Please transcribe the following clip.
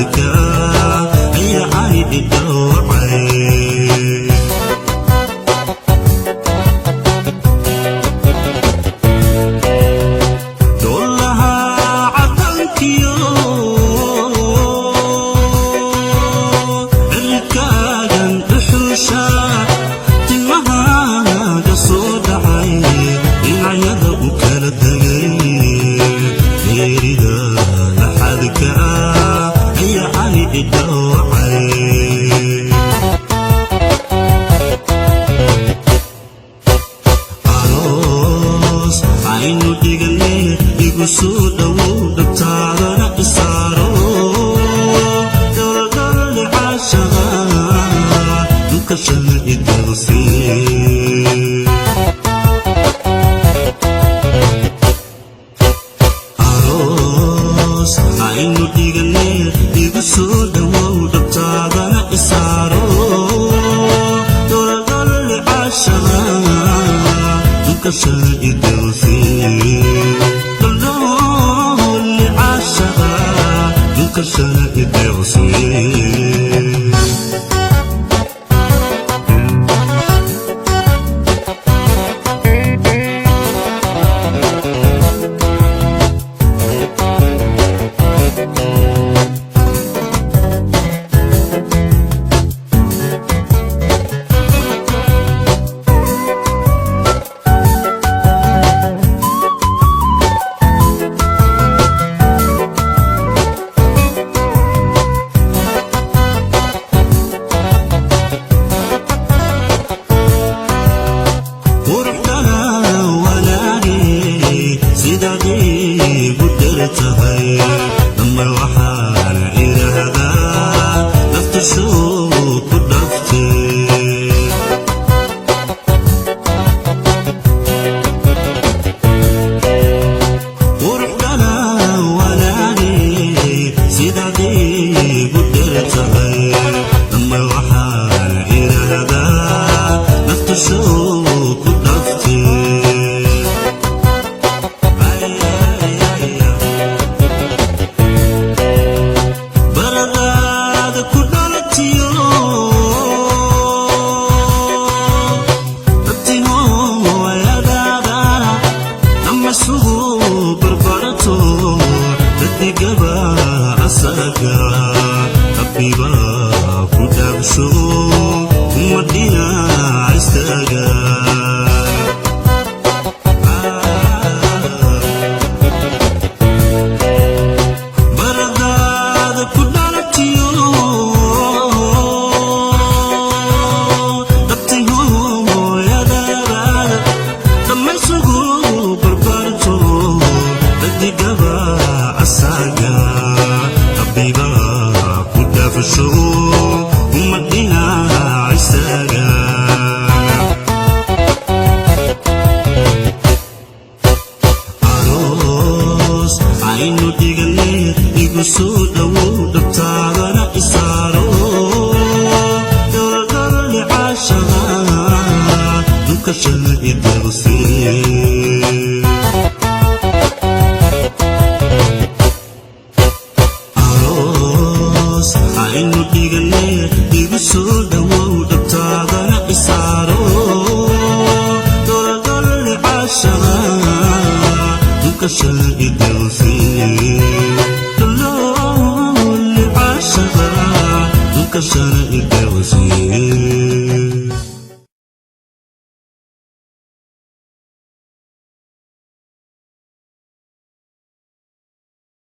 Laxadka ayaa idhowcay. Dolaha cadankiyo cirkaagan dhuxusha, timahaaga soo dhacay, dhinacyada u kala tegay, geerida laxadka ayaa idhowcay. Aroos aynu dhigane, igu soo dhowow, dhabtaadana isaaro. Dholdholle caashaqa dukashana idaqsi. Aroos aynu dhigane, igu soo dhowow, dhabtaadana isaaro. Dholdholle caashaqa dukashana idaqsi. Dholdholle caashaqa dukashana idaqsi. Quruxdana wanaage sidaad igu dher tahay, dhamar waxaana idhaahdaa nafta shuu ku dhaftay. Quruxdana wanaage sidaad igu dher tahay, dhamar waxaana idhaahdaa nafta shuu ku dhaftay. Baradaada ku dhalatiyo dhabtihooyadaadana dhammaysugu barbarato, dadigaba asaga rabbiba ku dhaabsho uma dhinac istaaga. Baradaada ku dhalatiyo dhabtihooyadaada dhammaysugu barbarto, dadigaba asaga rabbiba ku dhaafsho uma dhinac istaaga. Aroos aynu dhigane, igu soo dhowow, dhabtaadana isaaro. Dholdholle caashaqa dukashana idaqsi. Aroos aynu dhigane, igu soo dhowow, dhabtaadana isaaro. Dholdholle caashaqa dukashana idaqsi. Dholdholle caashaqa dukashana idaqsi.